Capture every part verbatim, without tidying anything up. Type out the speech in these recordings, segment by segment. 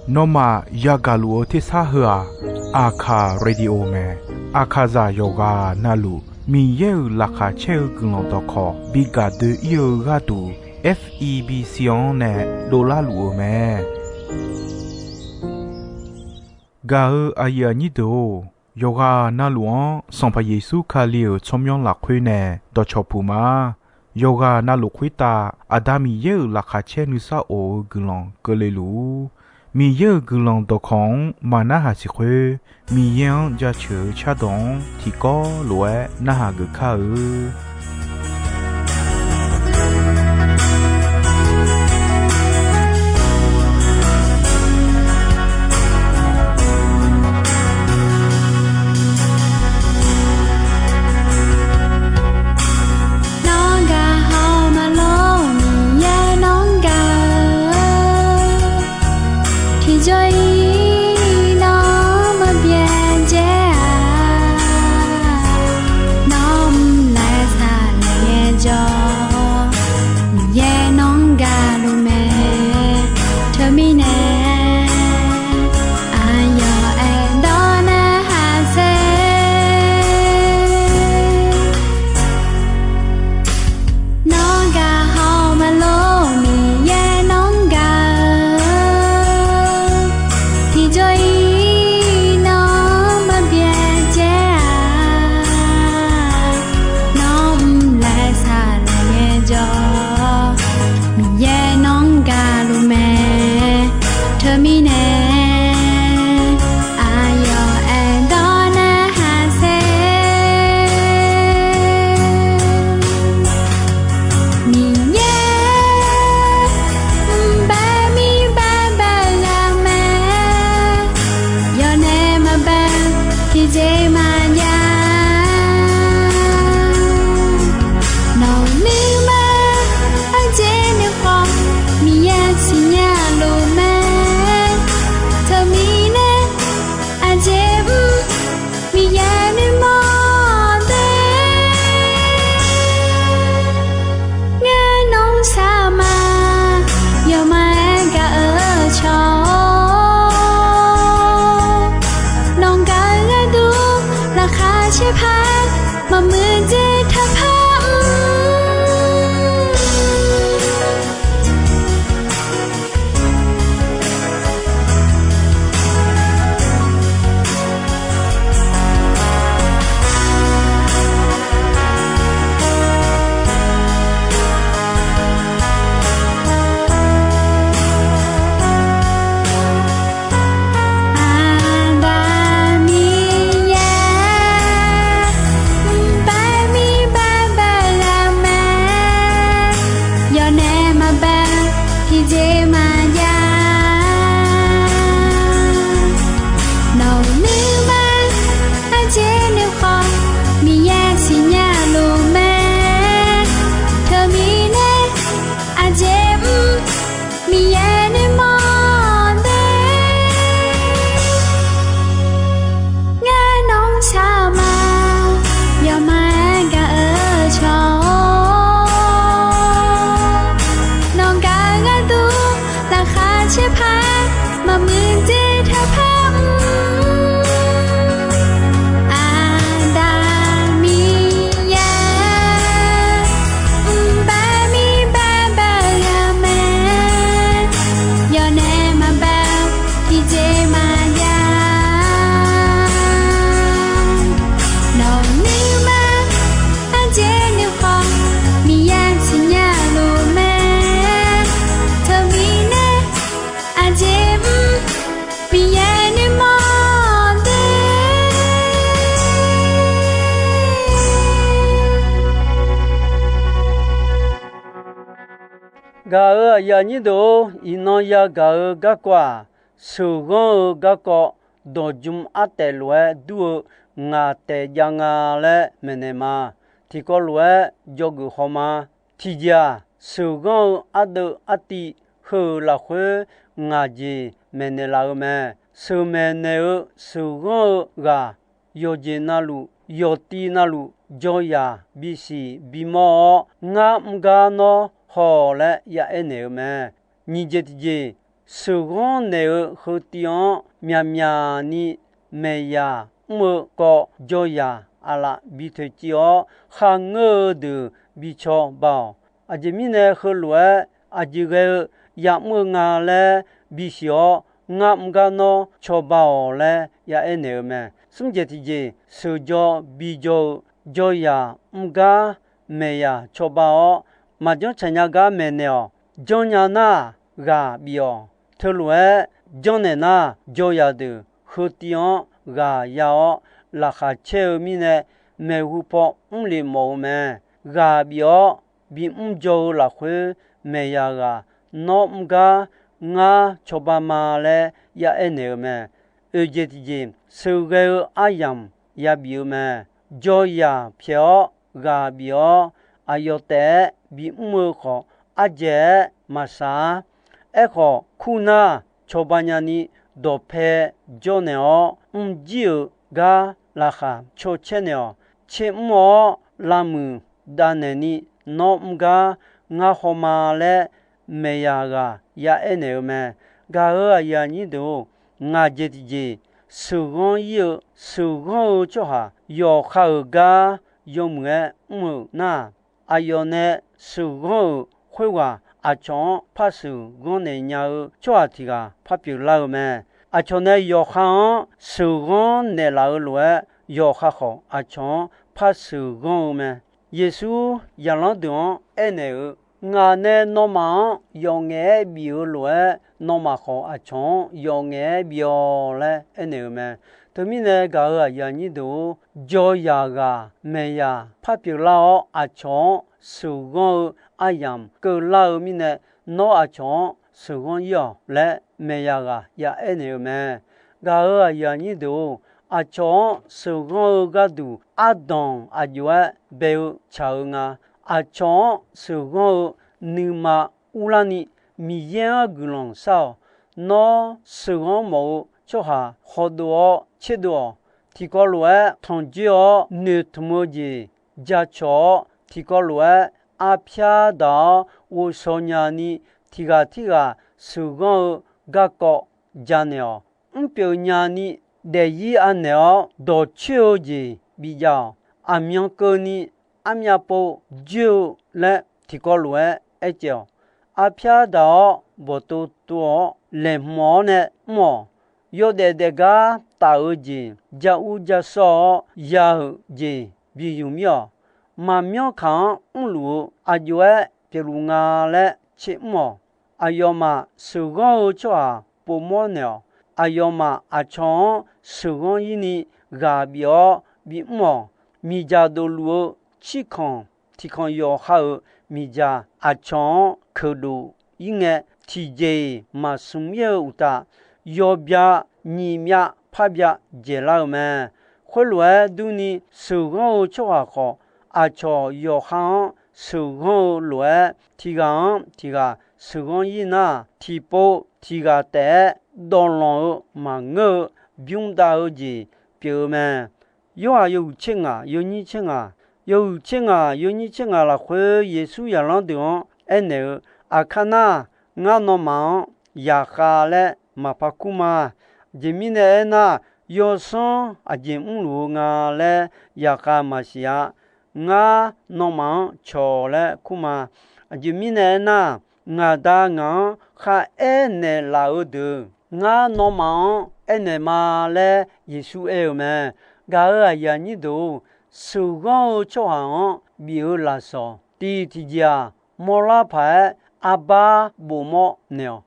Nawmaf yagaq luf-eu tersar heu-aq, Aqkaq Radio mae. Aqkaqzaq yawqghaq navluf Miqyaer-euq laqkhaq caer-eu guiqlanq dawqkawq bi gaq doe-ir-eu gharduq, F E B C-anr nae dovlar luf-eu mae. Gaq-eu aqyuif aqnyir deuq-or, yawqghaq navluf-anr Sanqpaq Yeqsur Kali-euq tsawrmyanr lafkhoer nae dawqcawq puq ma. Yawqghaq navluf khoertav Aqda Miqyaer-euq laqkhaq caer nuisar of-eu guiqlanq keuvle luf-ur. Miqyaer-euq guiqlanq dawqkawq-anr maqnarhaq siq khoer, Miqyaer-anr jaceuq-eu cardawq-anr tiqkawv lof-aer narhaq geuf kar-eu. Nawr gaq haw maqlor Miqyaer nawr gaq-eu, tiqjawr-ir nawr maqbyav dzae-a. Nawr mr laer saqlaer ngaejawr, Miqyaer nawr gaq luf mae. Teumirnae aqyawf aerdawr narhaq saer. Nawr gaq haw maqlor Miqyaer nawr gaq-eu, tiqjawr-ir nawr maqbyav dzae-a. Nawr mr laer saqlaer ngaejawr, Miqyaer nawr gaq luf mae. Teumirnae aqyawf aerdawr narhaq saer. Miqyaer mqbae mirbae bae ghaq mae, yawqnae maqbae tiqjeq maqjav. Nawq nuima aqjeq nuikhanr Miqyaer siqnya luf mae. Teumirnae aqjeq mr Miqyaer nuimawr de. Ngar nawr saqma yawqmar-aer gaq-eu cawq-or, nawq gaq-eu gharduq laqkhaq caer paq maqmuiq dzer taq par mr. Aqda Miqyaer, mqbae mirbae bae ghaq mae, yawqnae maqbae tiqjeq maqjav. Nawq nuima aqjeq nuikhanr Miqyaer siqnya luf mae. Teumirnae aqjeq mr Miqyaer nuimawr de. Ngar nawr saqma yawqmar-aer gaq-eu cawq-or, nawq gaq-eu gharduq laqkhaq caer paq maqmuiq dzer taq par mr. Aqda Miqyaer, mqbae mirbae bae ghaq mae, yawqnae maqbae tiqjeq maqjav. Nawq nuima aqjeq nuikhanr Miqyaer siqnya luf mae. Teumirnae aqjeq mr Miqyaer nuimawr de. Gaq-euq aqyuif aqnyir deuq-or, iqnan yagaq-eu garkawv-aq, sheuqghanr-eu garkawv dawqjm artaef lof-aer dur-eu ngaq taef jav nga laer maeqnaeq ma. Tiqkawv lof-aer dzawgeuf haw ma. Tiqjeq-aq, sheuqghanr-eu ardeuv artiv heu-euq lafkhoer ngaq jeq maeqnaeq laf-eu mae. Sheuqmaeq naeq-eu sheuqghanr-eu ghaq, yawqjeq navluf yawqtiv navluf jawryaq bisiq bimawr-awr, ngar mr gar nawr haw laer ya aernaeq-eu mae. Nyiq jeq tiqjeq, sheuqghanr naeq-eu heu tiv-anr myaqmyaq ni maeqyaq mr-eu kawv, jawryaq aqlaf bi toeqciv-awr, kharngeur-eu deuq bi cawba-awq. Aqjeq mirnae heulof-aer aqjeq ghae-eu ya'mr-eu nga laer bisiq-awr, ngar mr gar nawr cawba-awq laer ya'aer naeq-eu mae. Smr jeq tiqjeq, sheuqjaw bijawr-eu jawryaq mr gar maeqyaq cawba-awr, maqjanr tsaqnya gar maeqnaeq-awq. Janrnya nar, ghaq bif-awq. Teulof-aer janrnaeq nar, jawryaq deuq heu tiv-anr ghaq ya-awr, laqkhaq caer-eu mirnae maeqhu paw mrlef mawf-eu mae. Ghaq bif-awr bimr jaw-eu lafkhoer, maeqyaq ghaq nawr mr gar ngar cawba ma laer ya'aer naeq-eu mae. Oeq jeq tiqjeq, sheuqghae-eu aryamq yabif-eu mae. Jawryaq pyaeq-awr ghaq bif-awr, aqyawf taef-aer bimr-eu khawf, ardzaeq-aer maqsaq-ar. Aerkhawf, kurnar cawba nyani dawqpae jawrnaeq-awr, mrjir-euq gar laqkhaq caw caer naeq-awq. Tser mr-awr lavmuiq davnaeq ni nawr mr gar ngar hawma laer maeqyaq ghaq ya'aer naeq-eu mae. Gaq-euq aqyuif aqnyir deuq-or, ngaq jeq tiqjeq, sheuqghanr ir-eu sheuqghanr-eu tsawrhaq yawqha-euq gar yawmuiq-aer mr-euq nar, aqyawf nae sheuqghanr-euq khoerghaq aqcawq-anr par sheuqghanr naeq nya-eu tsawrhaq tiq ghaq par pyeuflar-eu mae. Aqcawq nae yawqha-anr sheuqghanr naeqlaf-eu lof-aer, yawqha khawf aqcawq-anr par sheuqghanr-eu mae. Yeqsur zaqlanr deuq-anr aernaeq-eu, Ngaq nae nawmaf-anr yawf ngaef-aer bif-eu lof-aer, nawmaf khawf aqcawq-anr yawf ngaef-aer bif-awq laer aernaeq-eu mae. Teumirnae gaq-euq aqyuif aqnyir deuq-or, jawryaq ghaq maeqyaq par pyeuflar-awr, aqcawq-anr sheuqghanr-eu aryamq keuvlar-eu mirnae, nawr aqcawq-anr sheuqghanr ir-awq laer maeqyaq ghaq ya'aer naeq-eu mae. Gaq-euq aqyuif aqnyir deuq-or, aqcawq-anr sheuqghanr-eu gharduq ardanq aqjox-aer bae-eu tsaq-eu nga. Aqcawq-anr sheuqghanr-eu nuima urlarni Miqyaer-anr guiqlanq shar-awq. Nawr sheuqghanr mawf-eu tsawrhaq khawdov-awr tserdov-awq. Tiqkawv lof-aer tanqjoer-awr noeqtmq-eu jeq jacawq-awr, tiqkawv lof-aer arpyar daq-awr ghovshaw nyani, tiqghaq tirghaq sheuqghanr-eu garkawv janaeq-awq. Mrpyeuf nyani daefzir anaeq-awr dawqcoer-eu jeq bijav-awq. Aqmyan keuvni armyav pov joer-eu laer tiqkawv lof-aer aercaev-awq. Arpyar daq-awr bawqtov tov-awr laeqhmq-awr nae mr-awq. Yawdaef daefgar taf-eu jeq, ja ur ja sawr-awr ya-euq jeq bi zmq mir-awq. Maqmyanr kaq-anr mrluf-eu aqjox-aer pyeufluf nga laer tser mr-awq. Aqyawfmaf sheuqghanr-eu tsawrhaq povmawr naeq-awq. Aqyawfmaf aqcawq-anr sheuqghanr ir ni ghaq bif-awr bimr-awq. Miqdzaq dofluf-eu tsirkanq tiqkanq yawqha-euq miqdzaq aqcawq-anr keuqdof ir ngae, tiqjeq-iq maqsmq ir-eu uqtaf, yawbya nyiq myav par bya dzaeqlar-eu mae. Khoerlof-aer durni, sheuqghanr-eu tsawrhaq khawf, aqcawq yawqha-anr sheuqghanr-eu lof-aer, tiqghaq-anr tiqghaq sheuqghanr ir nar, tiqpov tiqghaq taef-aer dawqlanq-eu maqngeur-eu bymr dav-eu jeq pyeuf-eu mae. Yorhaq yawhuiq tser ngaq yawnyir tser ngaq, yawhuiq tser ngaq yawnyir tser ngaq lafkhoer Yeqsur zaqlanr deuq-anr aernaeq-eu, Aqkar nar, ngar nawmaf-anr yaqkhav laer maqpar kur ma. Aqjeq mirnae aernar, yawsanr aqjeq mrluf-eu nga laer yaqkhav maqsiq-a. Ngar nawmaf-anr cawq laer kur ma. Aqjeq mirnae aernar, ngaq Da ngaq-anr kharaer naeqlaf-eu deuq, ngar nawmaf-anr aernaeq ma laer Yeqsur aer-eu mae. Gaq-euq aqyuif aqnyir deuq-or, sheuqghanr-eu tsawrhaq-anr bif-eu lafsawq tiq tiqjeq-aq, mawrlar paq-aer arbar bofmawr naeq-awq.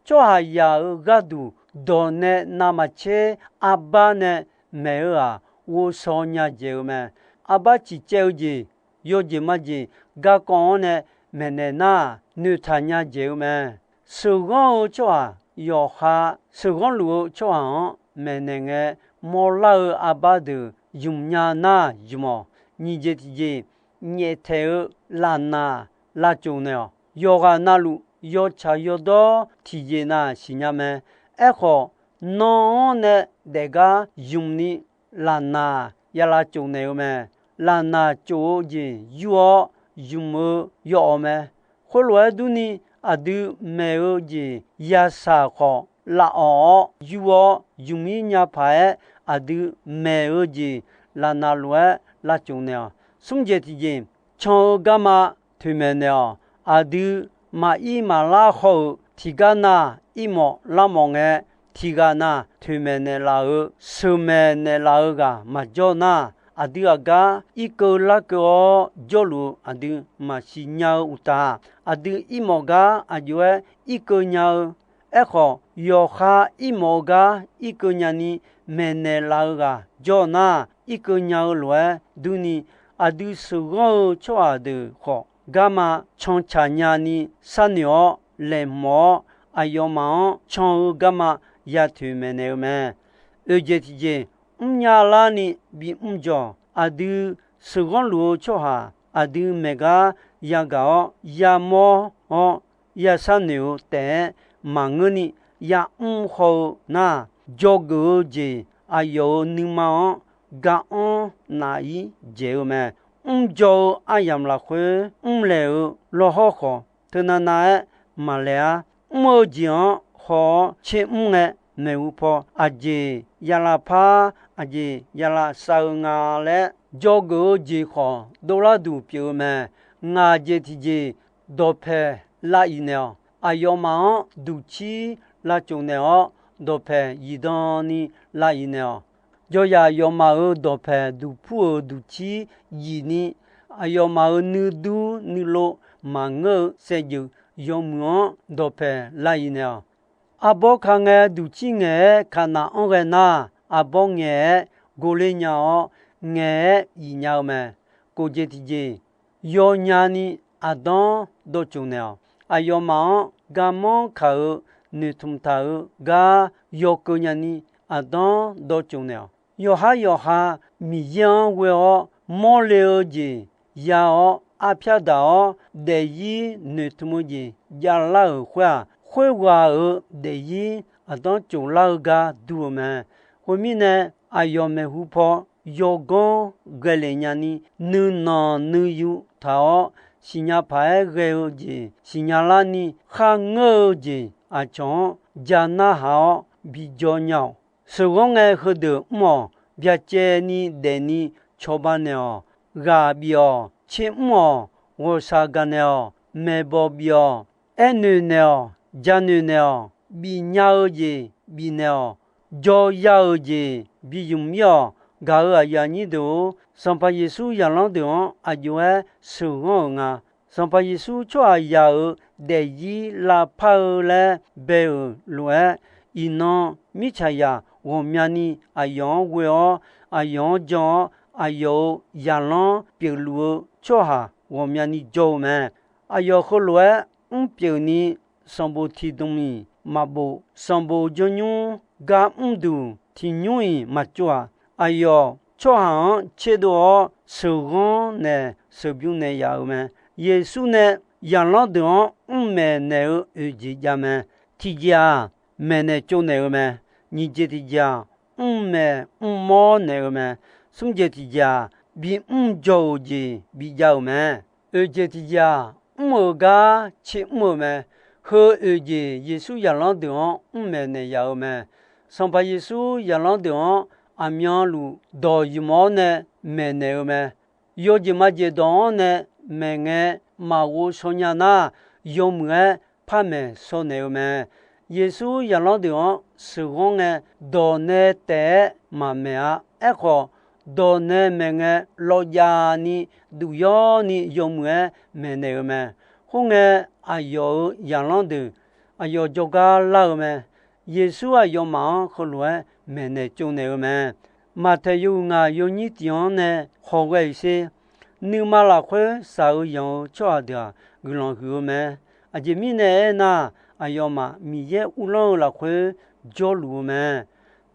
Tsawrhaqzaq-euq gharduq dawq nae navmaqtser arbar nae maeq-eu-aq, ghovshaw nya dzaeq-eu mae. Arbar ciqcaev-eu jeq, yawjeq majeq garkawv-anr nae maeqnaeq nar, noeqtaq nya dzaeq-eu mae. Sheuqghanr-eu tsawrhaq yawqha, sheuqghanr luf-eu tsawrhaq-anr maeqnaeq ngae, mawrlar-eu arbar deuq zmq nya nar zmq-awq. Nyiq jeq tiqjeq, nyaeftaeq-eu lafnaq lavcof naeq-awq. Yawqghaq navluf yawtsaq yawdawr tiqjeq nav siqnya mae. Aerkhawf, nan-anr nae daefgar zmq ni lafnaq ya lavcof naeq-eu mae. Lafnaq cof-eu jeq yur-awr zmq-eu yaw-awq mae. Khoerlof-aer durni, aqdui maeq-eu jeq yashaq khawf lavawq-awr yur-awr, yumq-ir nya paq-aer aqdui maeq-eu jeq lavnav lof-aer lavcmq naeq-awq. Smr jeq tiqjeq, can-eu garma toeqmaeq naeq-awq. Aqdui maqir maqlar haw-euq tiqgar na irmawf lavmawf ngae, tiqghaq na toeqmaeq naeqlaf-euq sheuqmaeq naeqlaf-eu ghaq maqjawr nar, aqdui aqgar irkeuv larkeuv-awr jawrluf-eu aqdui maqsiq nya-eu uqtaf, aqdui irmawf gar aqjox-aer irkeuv nya-eu. Aerkhawf, yawqha irmawf-eu gar irkeuv nyani maeqnaeq laf-eu ghaq jawr nar, irkeuv nya-eu lof-aer durni, aqdui sheuqghanr-eu tsawrhaq deuq khawf, garma cantsaq nyani sharnoeq-awr laeqhmq-awr, aqyawfmaf-anr can-eu garma ya toeqmaeq naeq-eu mae. Oeq jeq tiqjeq, mrnya larni bimr jawq. Aqdui sheuqghanr luf-eu tsawrhaq aqdui maeq gar yagaq-awr yamawr-awr, ya sharnoeq-eu taef-aer maqngeurni yamr haw-eu nar, dzawgeuf-eu jeq aqyawf-euq nuima-anr gar-anr naf-ir dzaeq-eu mae. Mrjawr-eu aryamq lafkhoer mrlaeq-eu lawrhawr khawf, teunav nav-aer maqlaeq-ar. Mr-eu jeq-anr haw-awr tser mr ngae, maeqhu paw aqjeq ya lavpar, aqjeq ya lavsav-eu nga laer, dzawgeuf-eu jeq khawf dovlar duq pyeuf-eu mae. Ngaq jeq tiqjeq dawqpaeq lav-iq naeq-awq. Aqyawfmaf-anr duqcir lavcmq naeq-awr, dawqpaeq zifdan ni lav-iq naeq-awq. Jawryaf yawfmaf-euq dawqpaeq duqpur-euq duqcir zifni, aqyawfmaf-euq nuidur nuilov maqngeur-eu saevdzeuf yawmuiq-anr dawqpaeq lav-iq naeq-awq. Arbawr ka ngae duqcir ngaeq-aer kaqnaq-anr ghae nar, arbawr ngaeq-aer gorler nya-awr, ngaeq-aer zifnya-eu mae. Kof jeq tiqjeq, yawnyani aqdanr dawrcuf naeq-awq. Aqyawfmaf-anr garmanr kaq-eu noeqtmq taq-eu gar yawkeuv nyani aqdanr dawrcuf naeq-awq. Yawqhar yawqha Miqyaer-anr ghoe-awr mawrle-eu jeq ya-awr, arpyar daq-awr daefzir noeqtmq-eu jeq javlar-euq khoer-aq, khoerghaq-euq daefzir aqdanr coflar-eu gar dur-eu mae. Khoermirnae, aqyawf maeqhu paw yawganr ghaelef nyani, nuinanq nuiyu taq-awr siqnya paq-aer ghae-eu jeq siqnya larni, kharngeur-eu jeq aqcawq-anr ja narhaq-awr bijawr nya-awq. Sheuqghanr ngae heudeuq mr-awq. Byacaevni daefni cawba naeq-awq. Ghaq bif-awq. Tser mr-awq. Ghawqshaq gaqnaeq-awq. Maeqbawq bif-awq. Aernoeq naeq-awq. Janoeq naeq-awq. Bifnya-eu jeq bifnaeq-awq. Jawrya-euq jeq bi zmq mir-awq. Gaq-euq aqyuif aqnyir deuq-or, Sanqpaq Yeqsur zaqlanr deuq-anr aqjox-aer sheuqghanr-euq nga. Sanqpaq Yeqsur tsawrhaqzaq-euq daefzir lavpar-eu laer bae-euq lof-aer, iqnan mirtsaqzaq ghawqmyani aqyawf-anr ghoe-awr, aqyawf-anr jan-awr, aqyawf-euq zaqlanr pyeufluf-eu tsawrhaq ghawqmyani jawr-eu mae. Aqyawf heulof-aer mrpyeuf ni, sanqbof tiqdmq-iq maqbof, sanqbof janrnymr gar mrduq tiqnymr-iq maqtsov-aq, aqyawf tsawrhaq-anr tserdov-awr sheuqghanr nae sheuqbymr naeq yaf-euq mae. Yeqsur nae zaqlanr deuq-anr mrmaeq naeq-eu oeq jeq jav mae. Tiqjeq-aq, maeqnaeq tsovnaeq-eu mae. Nyiq jeq tiqjeq-aq, mrmaeq mrmawr naeq-eu mae. Smr jeq tiqjeq-aq, bimr jawr-euq jeq bijav-euq mae. Oeq jeq tiqjeq-aq, mr-euq gar tser mr-euq mae. Heu oeq jeq Yeqsur zaqlanr deuq-anr mrmaeq naeq yaf-eu mae. Sanqpaq Yeqsur zaqlanr deuq-anr aqmyanluf dawq ymq-awr nae maeqnaeq-eu mae. Yawjeq majeq dawq-anr nae maeqngae maqghov shaw nya nar, yawmuiq-aer par maeq shaw naeq-eu mae. Yeqsur zaqlanr deuq-anr sheuqghanr ngae, dawq nae taef-aer maqmaeq-a. Aerkhawf, dawq nae maeqngae lawvjav ni duqyawr ni yawmuiq-aer maeqnaeq-eu mae. Khoerngae, aqyawf-euq zaqlanr deuq aqyawf jawrgar lar-eu mae. Yeqsur aqyawfmaf-anr heulof-aer maeqnaeq tsovnaeq-eu mae. Maqtaeq yawhuiq ngaq yawnyir tiq-anr nae hawghae-iq sher. Nuima lafkhoer shaq-eu yanq-eu tsawrhaq deuq-aq, guiqlanq huiq-eu mae. Aqjeq mirnae aernar, aqyawfmaf Miqyaer uvlanr-eu lafkhoer jawrluf-eu mae.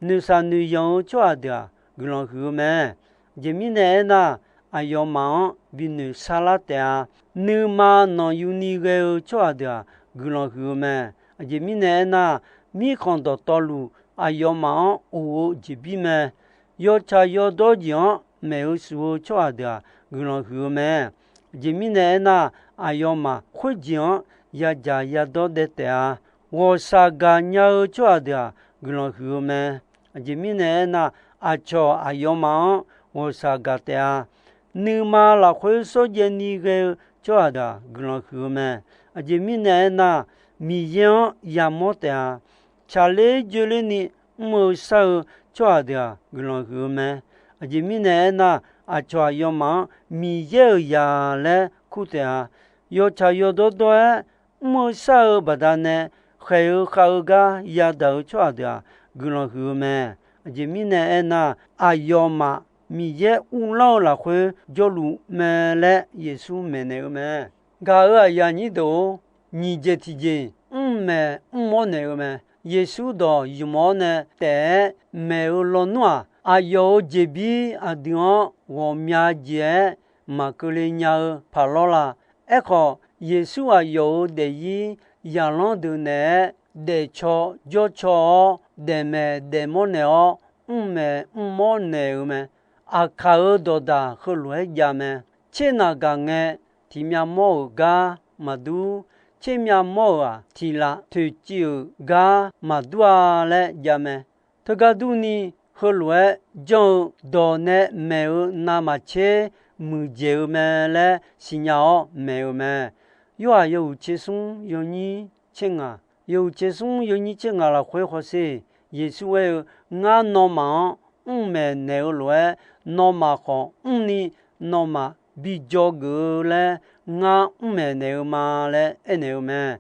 Noeqshaq noeqyanq-eu tsawrhaq deuq-aq, guiqlanq huiq-eu mae. Aqjeq mirnae aernar, aqyawfmaf-anr binoeq sarlar taef-a. Nuima nanqyuni ghae-eu tsawrhaq deuq-aq, guiqlanq huiq-eu mae. Aqjeq mirnae aernar, mirkhanq dawqtawvluf aqyawfmaf-anr of-eu jeqbir mae. Yawtsaq yawdawr jeq-anr maeq-eu shuf-eu tsawrhaq deuq-aq, guiqlanq huiq-eu mae. Aqjeq mirnae aernar, aqyawfmaf khoerjeq-anr yadzaq yadawr daev taef-a. Ghawqshaq gaqnya-eu tsawrhaq deuq-aq, guiqlanq huiq-eu mae. Aqjeq mirnae aernar, aqcawq aqyawfmaf-anr ghawqshaq gaq taef-a. Nuima lafkhoer shawrjaev ni ghae-eu tsawrhaq deuq-aq, guiqlanq huiq-eu mae. Aqjeq mirnae aernar, Miqyaer-anr yamawr taef-a. Tsaqler joerlerni mr-eu shar-eu tsawrhaq deuq-aq, guiqlanq huiq-eu mae. Aqjeq mirnae aernar, aqcawq aqyawfmaf-anr Miqyaer-euq zaq laer kur taef-a. Yawtsaq yawdawr dawr-aer mr-eu shar-eu baqdanae khaeq-eu khav-eu gar yadaq-eu tsawrhaq deuq-aq, guiqlanq huiq-eu mae. Aqjeq mirnae aernar, aqyawfmaf Miqyaer uvlanr-eu lafkhoer jawrluf mae laer Yeqsur maeqnaeq-eu mae. Gaq-euq aqyuif aqnyir deuq-or, nyiq jeq tiqjeq mrmaeq mrmawr naeq-eu mae. Yeqsur dawq ymq-awr nae taef-aer maeq-eu lawnmr-aq, aqyawf-euq jeqbir aqdui-anr ghawqmya jeq-aer maqkeuvle nya-eu paq lawr la. Aerkhawf, Yeqsur aqyawf-euq daefzir zaqlanr deuq naeq-aer daefcaw jawrcaw-awr, daefmaeq daefmawr naeq-awr, mrmaeq mrmawr naeq-eu mae. Aqkaq-euq dawqdaq heulof-aer jav mae. Tser naq gaq ngae, tiq myav mawr-euq gar maqdur. Tser myav mawr-euq-aq, tiq laf toeqciv-euq gar maqdur-a laer jav mae. Teugar durni, heulof-aer janr-eu dawq nae maeq-eu navmaqtser muiqdzaeq-eu mae laer siqnya-awr maeq-eu mae. Yorhaq yawhuiq tser smr yawnyir tser ngaq, yawhuiq tser smr yawnyir tser ngaq lafkhoer hawsher. Yeqsur aer-eu, Ngar nawmaf-anr mrmaeq naeq-eu lof-aer, nawmaf khawf mrni nawmaf bi dzawgeuf-eu laer ngar mrmaeq naeq-eu ma laer aernaeq-eu mae.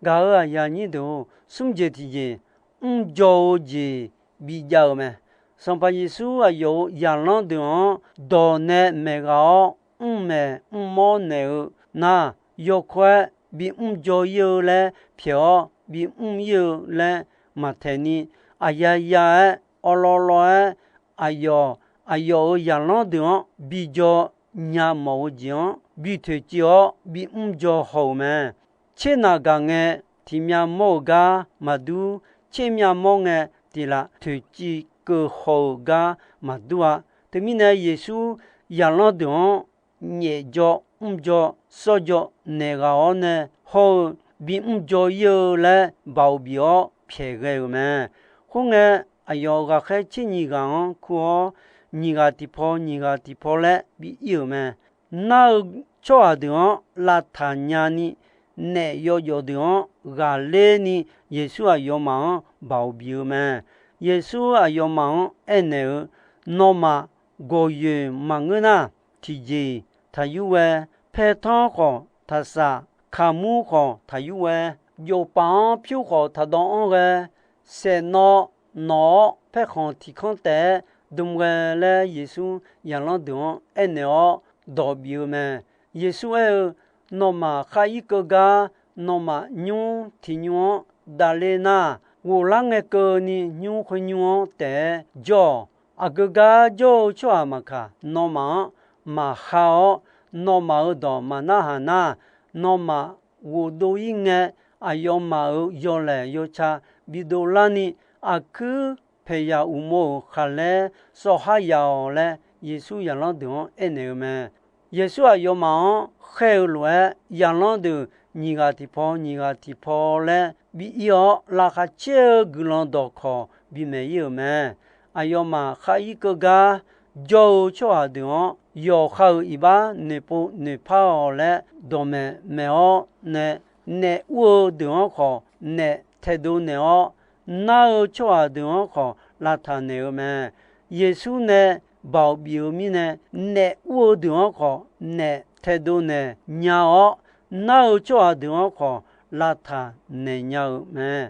Gaq-euq aqyuif aqnyir deuq-or, smr jeq tiqjeq mrjawr-eu jeq bijav-euq mae. Sanqpaq Yeqsur aqyawf-euq zaqlanr deuq-anr dawq nae maeq ghaq-awr, mrmaeq mrmawr naeq-eu nar, yawkawr-aer bi mrjawr ir-eu laer pyaeq-awr bi mr ir-eu laer maqtaeq ni, aqya ya-aer awrlawr lawr-aer aqyawf, aqyawf-euq zaqlanr deuq-anr bi dzaw nya mawf-eu jeq-anr bi toeqciv-awr bi mr dzaw haw-euq mae. Tser naq gaq ngae, tiq myav mawr-euq gar maqdur. Tser myav mawr ngae, tiq laf toeqciv keuv haw-euq gar maqdur-a. Teumirnae, Yeqsur zaqlanr deuq-anr nyaef dzaw, mr dzaw, sawr dzaw naeq ghaq-awr nae hawr-eu bi mr dzaw ir-eu laer baoq bif-awr pyaeq ghae-euq mae. Khoerngae, aqyawf ghaqkhaer tser nyiq ghaq-anr kur-awr, nyiq ghaq tiqpaw, nyiq ghaq tiqpaw laer bi ir-euq mae. Nar-eu tsawrhaq deuq-anr lavtaq nyani, naef yawjawf deuq-anr ghaqler ni Yeqsur aqyawfmaf-anr baoq bif-eu mae. Yeqsur aqyawfmaf-anr aernaeq-eu, Nawmaf gawqyoeq maqngeur nar, tiqjeq-iq taqyur ghae. Paertanr khawf taqsaf, kaqmur khawf taqyur ghae, jofpaf-anr pyur khawf taqdawv anr ghae, saeqnawv nawq-awr paerkhanq tiq kanr taef-aer dm ghae laer Yeqsur zaqlanr deuq-anr aernaeq-awr dawq bif-eu mae. Yeqsur aer-eu, Nawmaf khar ir keuv gar, nawmaf nymr tiq nymr-anr davler nar, ghoflar ngae keuvni nymr khoer nymr-anr taef-aer jawr-awq. Aqgeu gar jawr-eu tsawrhaq maqkaq, nawmaf-anr maqha-awr, nawmaf-euq dawq maqnarhaq nar, nawmaf ghofdov ir ngae, aqyawfmaf-euq yawlaeq yawca bidov larni, aqkuir paeqyaq uqmov-euq khaqlaer sawv har yaf-awq laer, Yeqsur zaqlanr deuq-anr aernaeq-eu mae. Yeqsur aqyawfmaf-anr khaer-eu lof-aer, zaqlanr deuq nyiq ghaq tiqpaw, nyiq ghaq tiqpaw laer bi ir-awr, laqkhaq caer-eu guiqlanq dawqkawq bimaeq ir-euq mae. Aqyawfmaf khar ir keuv gar jawr-eu tsawrhaq deuq-anr, yawqha-euq iqbax noeqpov noeqpar-awq laer dawqmaeq maeq-awr nae, naef ur-eu deuq-anr khawf naef taedov naeq-awr, nar-eu tsawrhaq deuq-anr khawf lavtaq naeq-eu mae. Yeqsur nae baoq bif-eu mirnae, naef ur-eu deuq-anr khawf naef taedov naeq nya-awr, nar-eu tsawrhaq deuq-anr khawf lavtaq naeq nya-euq mae.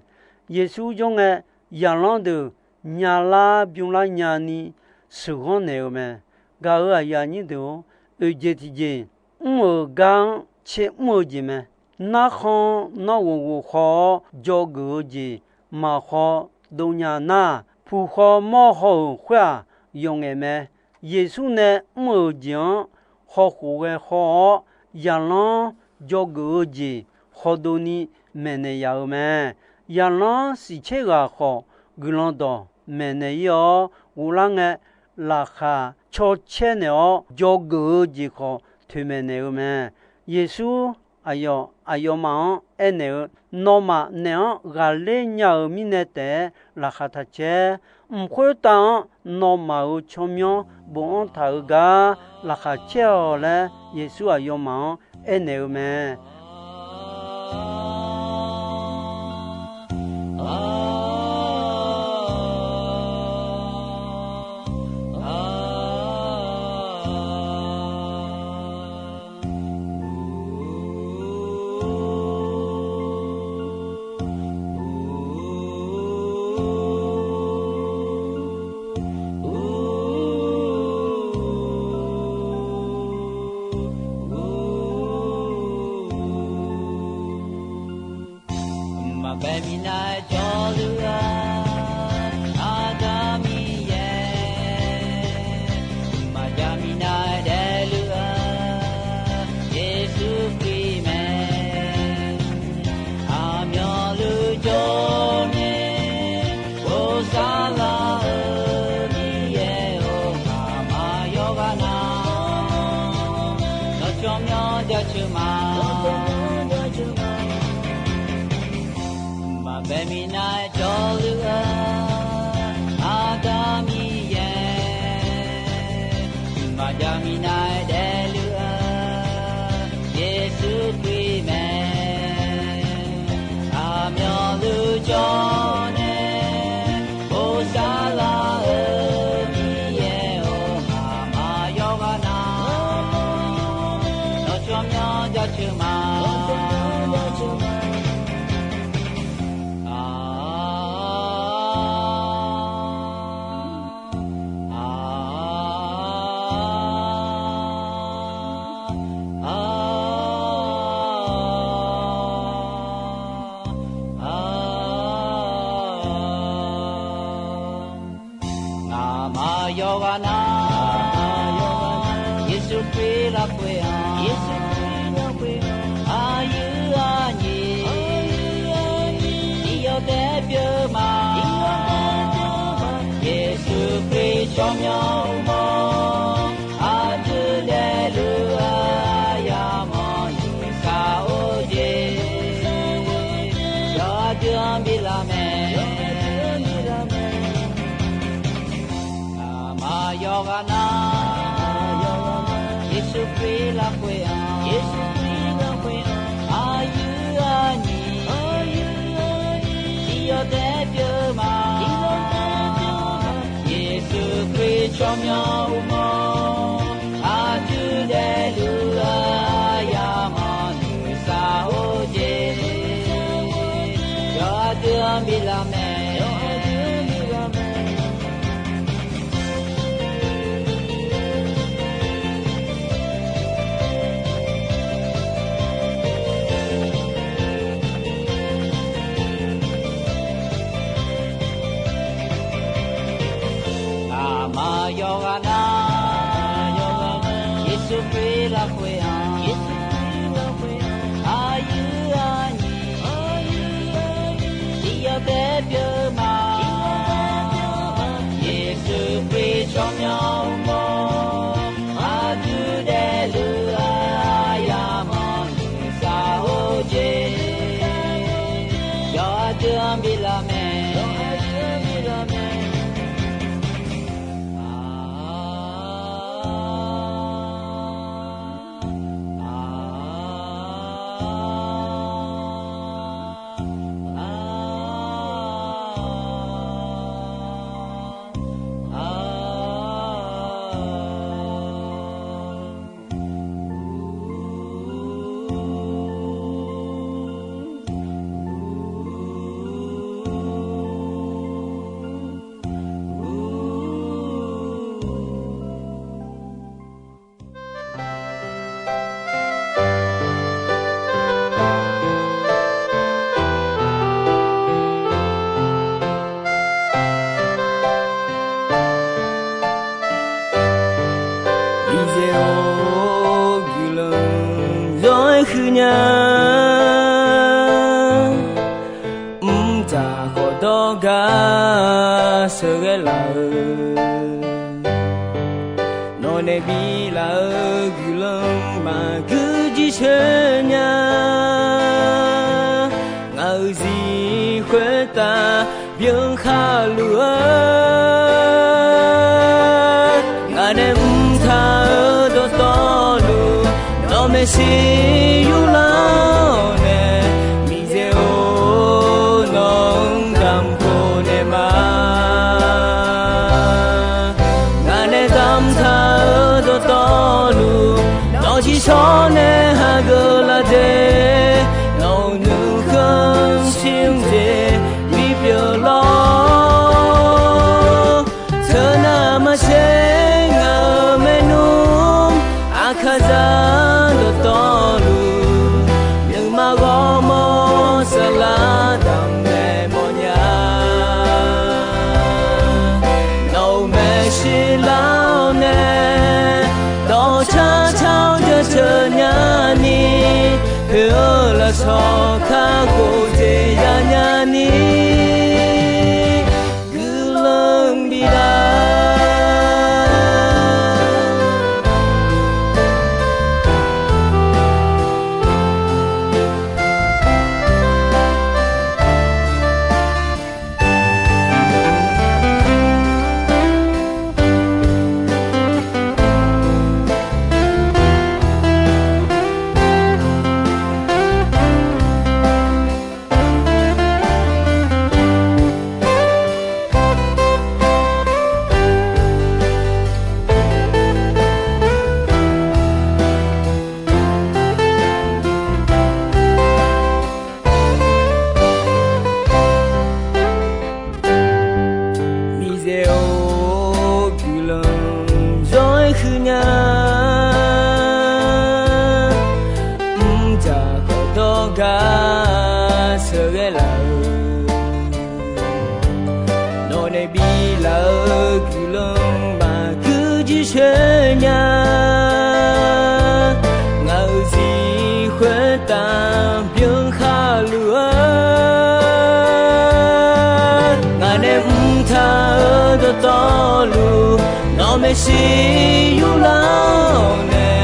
Yeqsur jawr ngae, zaqlanr deuq nyalar bymrlar nyani sheuqghanr naeq-eu mae. Gaq-euq aqyuif aqnyir deuq-or, oeqjeq tiqjeq mr-euq gar-anr tser mr-eu jeq mae. Narkhan nawr ghofghof haw-awr dzawgeuf-eu jeq maqhaw dov nya nar, puq haw mawr haw-euq khoer-aq, yawf ngaef mae. Yeqsur nae mr-euq jeq-anr hawkhof ghae haw-awr, zaqlanr dzawgeuf-eu jeq hawdov ni maeqnaeq yaf-euq mae. Zaqlanr siqcaer ghaq khawf, guiqlanq dawq maeqnaeq ir-awr ghoflar ngae, laqkhaq cawcaer naeq-awr dzawgeuf-eu jeq khawf toeqmaeq naeq-eu mae. Yeqsur aqyawf aqyawfmaf-anr aernaeq-eu, Nawmaf naeq-anr ghaqler nya-euq mirnae taef-aer laqkhaq taq caer. Mq khoertav-anr nawmaf-euq tsawrmyanr bofanr taq-euq gar laqkhaq caer-awq laer, Yeqsur aqyawfmaf-anr aernaeq-eu mae. Maqbae minav-aer jawrluf-eu Aqda Miqyaer, maqjav minav-aer daefluf-eu Yeqsur Kali mae. Aqmyanluf jawrnae bosav lar-eu Miqyaer-or, ngaqma yawqghaq na nawq tsawrmyanr jaceuq ma. Maqbae minav-aer jawrluf-eu Aqda Miqyaer, maqjav minav-aer daefluf-eu Yeqsur Kali mae. Aqmyanluf jawrnae bosav lar-eu Miqyaer-or, ngaqma yawqghaq na nawq tsawrmyanr jaceuq ma. Ngaqma yawqghaq na Yeqsur Kali lafkhoer-anr, aqyuif aqnyir tiqyawq taef pyeuf ma. Yeqsur Kali tsawrmyanr uqmov aqdui daefluf-eu aqyamq-anr nuisar-eu jeq, yawqha dui-anr bi laf mae. Ngaqma yawqghaq na Yeqsur Kali lafkhoer-anr, aqyuif aqnyir tiqyawq taef pyeuf ma. Yeqsur Kali tsawrmyanr uqmov aqdui daefluf-eu aqyamq-anr nuisar-eu jeq, yawqha dui-anr bi laf mae. Ngaqma yawqghaq na Yeqsur Kali lafkhoer-anr, aqyuif aqnyir tiqyawq taef pyeuf ma. Yeqsur Kali tsawrmyanr uqmov aqdui daefluf-eu aqyamq-anr nuisar-eu jeq, yawqha dui-anr bi laf mae. Miqyaer-or, guiqlanq zawr-aer huiq nya. Mrdzaq khawfdawr gar sheuqghae laf-eu, nawqnae bi laf-eu guiqlanq maqguir jir coer nya. Ngaq-euq zir khoertav byan khaluf-eu, ngaq nae mrtaq-eu dawqtawvluf, nawq maeqshi yurlar-awr nae, Miqyaer-or, nawq-anr damq khof naeq ma. Ngaq nae damq taq-eu dawqtawvluf, nawq ciqshawr nae hageuf laf de. Nawq-euq nuikhanr shir-eu jeq bipyeuf lawr. Teunav maqtser ngaq-euq maernmr, aqkaqzaq dawqtawvluf, nuima ghawrmawr saflar damqnaeq mawfnya. Nawq-euq maeqshi lar-awr nae, dawqcar car-awr jaceuq nyani, heu-eu lafsawq kakhof jeq yanya ni, guiqlanq bif lar. Miqyaer-or, guiqlanq zawr-aer huiqnya. Mrjaq khawf dawrgar sheuqghae laf-eu, nawq nae biflaf-eu guiqlanq maqguir jircoer nya. Ngaq-euq zir khoertav byan khaluf-eu, ngaq nae mrtaq-eu dawqtawvluf, nawq maeqshi yurlar-awr nae,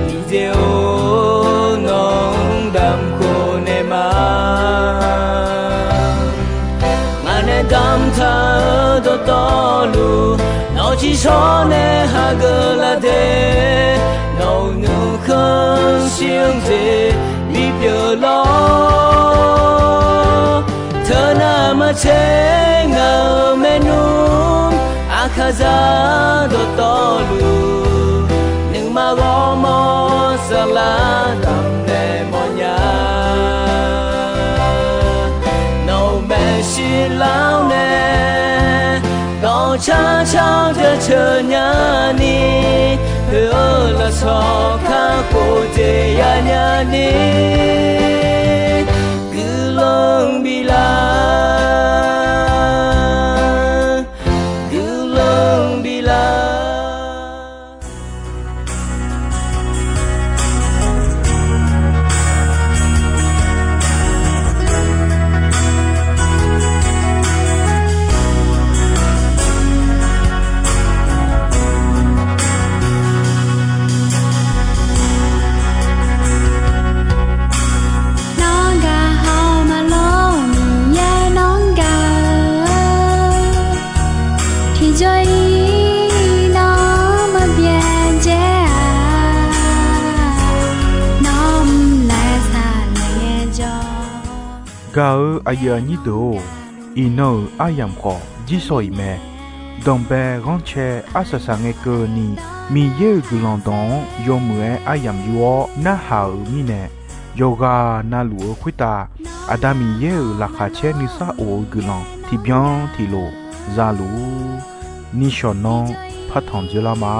Miqyaer-or, nawq-anr damq khof naeq ma. Ngaq nae damq taq-eu dawqtawvluf, nawq ciqshawr nae hageuf laf de. Nawq-euq nuikhanr shir-eu jeq bipyeuf lawr. Teunav maqtser ngaq-euq maernmr, aqkaqzaq dawqtawvluf, nuima ghawrmawr saflar damqnaeq mawfnya. Nawq-euq maeqshi lar-awr nae, dawqcar car-awr jaceuq nyani, heu-eu lafsawq kakhof jeq yanya ni, guiqlanq bif lar. Guiqlanq bif lar. Nawr gaq haw maqlawr, Miqyaer nawr gaq-eu, tiqjawr-ir nawr maqbyav dzae-a, nawr mr laer saqlaer jawr. Gaq-eu aqyuif aqnyir deuq-or, iqnan-euq aryamq khawf jirsawq iq mae. Danqbae ghanrcae arsaq saq ngae keuvni, Miqyaer-euq guiqlanq dawq-anr yawmuiq-aer aryamq yur-awr narhaq-euq mirnae, yawqghaq navluf-eu khoertav Aqda Miqyaer-euq laqkhaq caer nuisar of-eu guiqlanq tiqbyan tiqlof za luf-ur. Nishawq nanr partanq dzoerlar ma.